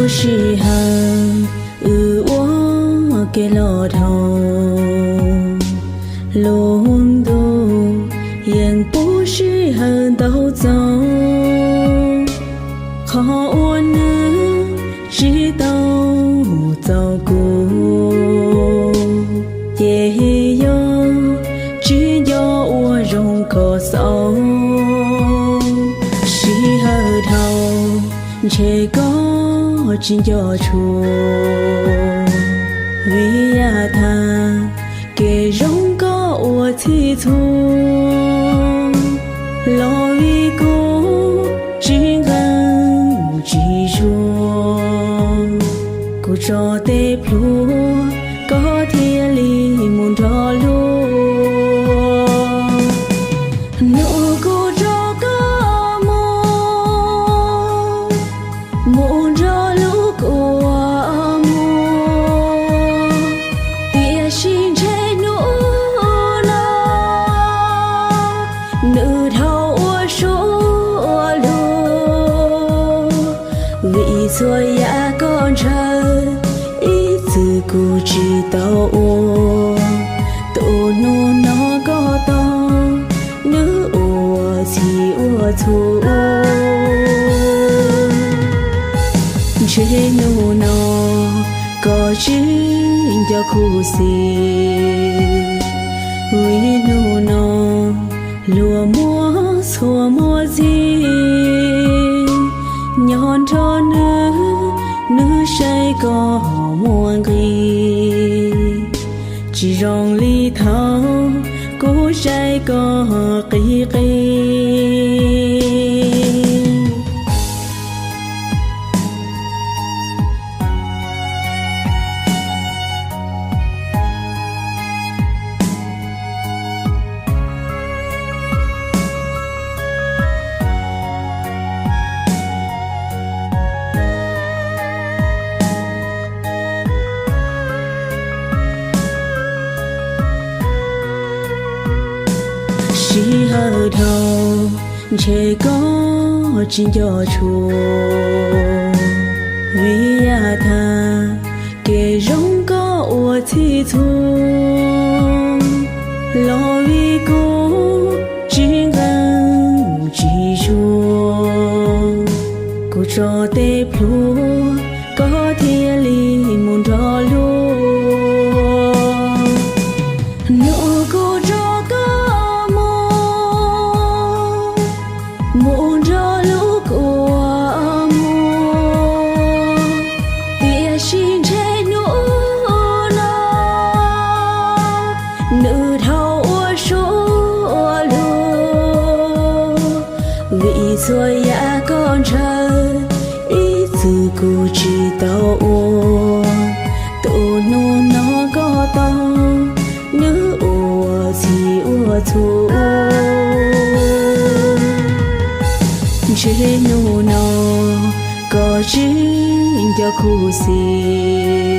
Sij hawm wb ua ke los dhau, lub ntuj yeej pub sij hawm ntau txaus. Qhov uas nws tsis tau txaus kuv, ces yog tsis nco ua zoo kom xaus. Sij hawm dhau ntshe koj tsis nco tshua, vim yam tag kev zoo koj ua txhij txhua, los vim kuv tsis nqeeb tsis zuag, kuv tso tej plhuav koj thiaj li mus nrog luag. Hnub kuv tso koj mus, mus nrog lub kua muag, tiam sis ntshe hnub no nws dhau ua suab ua luag, vim txhua yam koj ntshaw ib txwm kuv tsis tau ua. Tus hnub no koj tau, nws ua txhij ua txhua. Ntshe hnub no koj tsis nco khuv xim, vim hnub no luag muab txhua muaj txhij, nyob nrog nws, nws saib koj muaj nqis, tsis zoo li thaum kuv saib koj qis qis. Sij hawm dhau ntshe koj tsis nco tshua, vim yam tag kev zoo koj ua txhij txhua, los vim kuv tsis nqeeb tsis zuag, kuv tso tej plhuav koj thiaj li mus nrog luag. Hnub kuv tso koj mus, mus nrog lub kua muag, tiam sis ntshe hnub no nws dhau ua suab ua luag, vim txhua yam koj ntshaw ib txwm kuv tsis tau ua. Tus hnub no koj tau, nws ua txhij ua txhua. Ntshe hnub no koj tsis nco khuv xim,